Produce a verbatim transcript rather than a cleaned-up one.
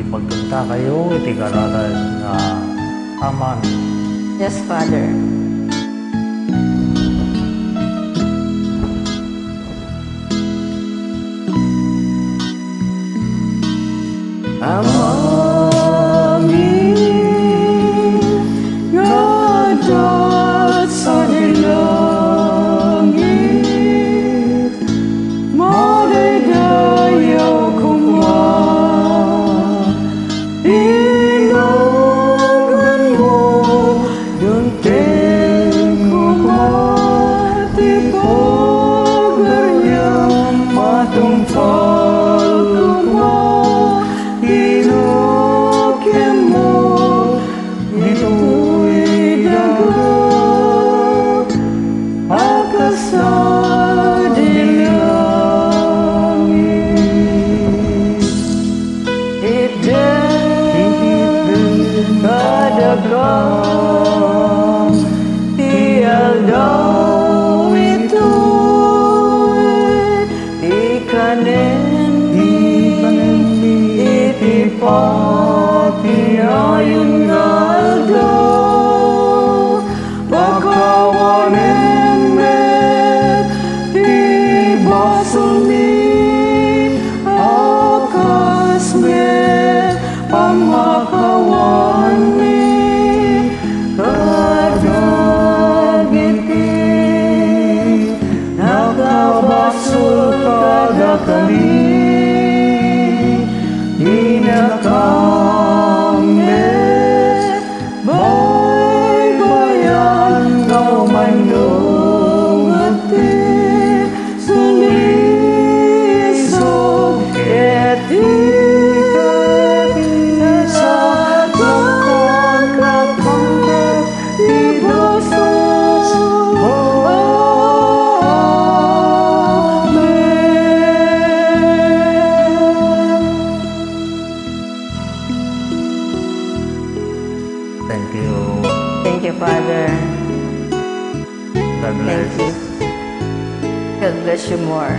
Pagkantakayo iti kararas nga aman. Yes, Father. Amin nga adda sadi langit, madaydayaw koma ti naganmo, dumteng koma ti pagariam, matungpal koma ti nakemmo ditoy daga a kas sadi langit. Itdem kadakami ti aldaw itoy, ti kanenmi iti patinayon nga aldaw. Pakawanem met ti basolmi a kas met pammakawanmi kadagiti nakabasol kadakami. Dinakam met baybayan nga umannong ti sulisog ket iket sa kakakangkak ti basol. Amen. Thank you. Thank you, Father. God bless. Thank you. God bless you more.